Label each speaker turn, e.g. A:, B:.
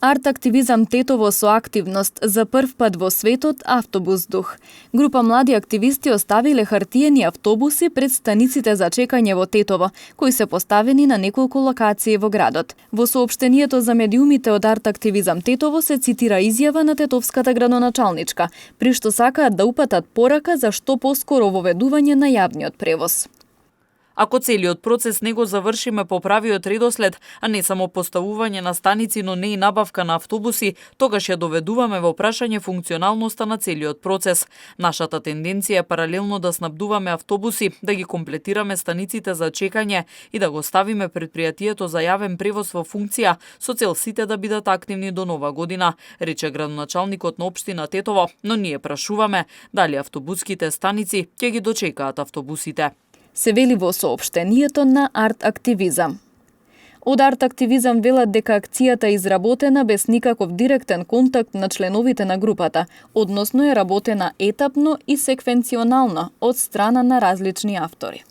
A: Арт-активизам Тетово со активност за прв пат во светот автобус дух. Група млади активисти оставиле хартиени автобуси пред станиците за чекање во Тетово, кои се поставени на неколку локации во градот. Во соопштението за медиумите од Арт-активизам Тетово се цитира изјава на тетовската градоначалничка, при што сакаат да упатат порака за што поскоро воведување на јавниот превоз.
B: Ако целиот процес не го завршиме по правиот редослед, а не само поставување на станици, но не и набавка на автобуси, тогаш ја доведуваме во прашање функционалноста на целиот процес. Нашата тенденција е паралелно да снабдуваме автобуси, да ги комплетираме станиците за чекање и да го ставиме предпријатието за јавен превоз во функција, со цел сите да бидат активни до нова година, рече градоначалникот на општина Тетово, но ние прашуваме дали автобуските станици ќе ги дочекаат автобусите.
A: Се вели во соопштението на Арт-активизам. Од Арт-активизам велат дека акцијата е изработена без никаков директен контакт на членовите на групата, односно е работена етапно и секвенционално од страна на различни автори.